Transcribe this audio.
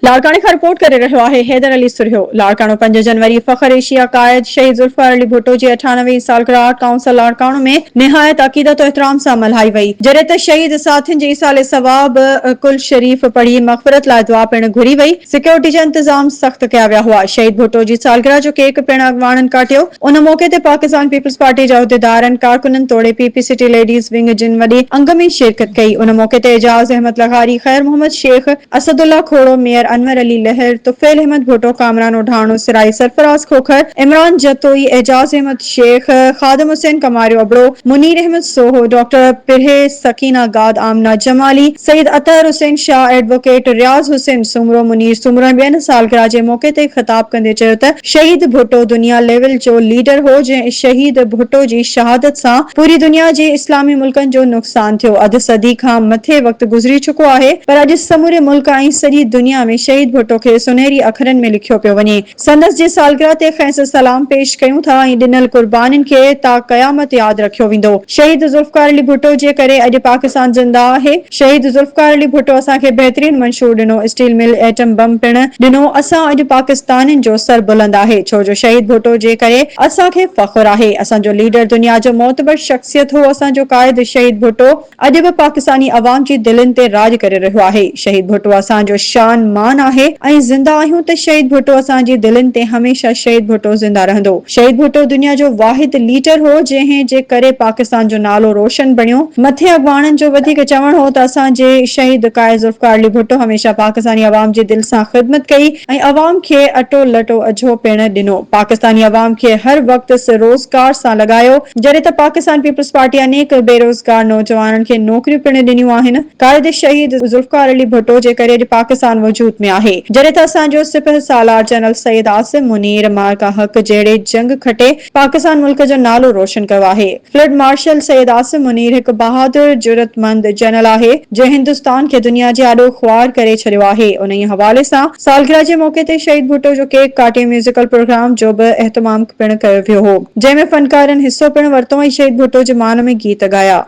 لاڙڪاڻي کان رپورٽ ڪري رهيو آهي حيدر علي سرهيو لاڙڪاڻو 5 جنوري فخر ايشيا قائد شهيد ذوالفقار علي ڀٽو جي 98 هين سالگرهه آرٽ ڪائونسل لاڙڪاڻو ۾ نهايت عقيدت و احترام سان ملهائي وئي جڏهن ته شهيد ساٿين جي ايصال ثواب قل شريف پڙهي مغفرت لاء دعا پڻ گهري وئي سيڪيورٽي جا انتظام سخت ڪيا ويا هئا شهيد ڀٽو جي سالگرهه جو ڪيڪ پڻ اڳواڻن ڪاٽيو ان موقعي تي پاڪستان پيپلز پارٽي جا عهديدارن ڪارڪنن توڙي P P city ladies wing جن وڏي انگ ۾ شرڪت ڪئي ان موقعي تي اعجاز احمد لغاري خير محمد شيخ اسد الله کوڙو، ميئر انور علي لهر، طفيل احمد ڀٽو، ڪامران اوڍاڻو، سرائي سرفراز کوکر، عمران جتوئي، اعجاز احمد شيخ، خادم حسين ڪماريو ابڙو، منير احمد سوهو، ڊاڪٽر پرهي، سڪينه گاد، آمنه جمالي، سيد اطهر حسين شاهه، ايڊووڪيٽ رياض حسين سومرو، منير سومرو ۽ ٻين سالگرهه جي موقعي تي خطاب ڪندي چيو ته شهيد ڀٽو دنيا ليول جو ليڊر هو جنهن شهيد ڀٽو جي شهادت سان پوري دنيا جي اسلامي ملڪن جو نقصان ٿيو اڌ صدي کان مٿي وقت گذري چڪو آهي پر اڄ سموري ملڪ ۽ سڄي دنيا ۾ شهيد ڀٽو کي سونهري اکرن ۾ لکيو پيو وڃي. سندس جي سالگرهه تي کيس سلام پيش ڪيون ٿا ۽ ڏنل قربانين کي تا قيامت ياد رکيو ويندو. شهيد ذوالفقار علي ڀٽو جي ڪري اڄ پاڪستان زنده آهي. شهيد ذوالفقار علي ڀٽو اسان کي بهترين منشور ڏنو، اسٽيل مل، ايٽم بم پڻ ڏنو، اسان اڄ پاڪستانين جو سر بلند آهي ڇو جو شهيد ڀٽو جي ڪري اسان کي فخر آهي. اسان جو ليڊر دنيا جو معتبر شخصيت هو، اسان جو قائد شهيد ڀٽو اڄ به پاڪستاني عوام جي دلين تي راڄ ڪري رهيو آهي. شهيد ڀٽو اسان جو شان مان آهي ۽ زنده آهيون ته شهيد ڀٽو اسان جي دلين تي هميشه شهيد ڀٽو زنده رهندو. شهيد ڀٽو دنيا جو واحد ليڊر هو جنهن جي ڪري پاڪستان جو نالو روشن بڻيو. مٿين اڳواڻن جو وڌيڪ چوڻ هو ته اسان جي شهيد قائد ذوالفقار علي ڀٽو هميشه پاڪستاني عوام جي دل سان خدمت ڪئي ۽ عوام کي اٽو لٽو اجهو پڻ ڏنو. پاڪستاني عوام کي هر وقت روزگار سان لڳايو. جڏهن ته پاڪستان پيپلز پارٽي انيڪ بيروزگار نوجوانن کي نوڪريون پڻ ڏنيون آهن. قائد شهيد ذوالفقار علي ڀٽو جي ڪري اڄ پاڪستان وجود ۾ آهي. جڏهن ته اسان جو سپهه سالار جنرل سيد عاصم منير معرڪه حق جهڙي جنگ کٽي پاڪستان ملڪ جو نالو روشن ڪيو آهي. فلڊ مارشل سيد عاصم منير هڪ بهادر، جرئتمند جنرل آهي، جنهن هندستان کي دنيا جي آڏو خوار ڪري ڇڏيو آهي. انهيء حوالي سان سالگرهه جي موقعي تي شهيد ڀٽو جو ڪيڪ ڪاٽي ميوزيڪل پروگرام جو به اهتمام پڻ ڪيو ويو هو، جنهن ۾ فنڪارن حصو پڻ ورتو ۽ شهيد ڀٽو جي مان ۾ گيت ڳايا.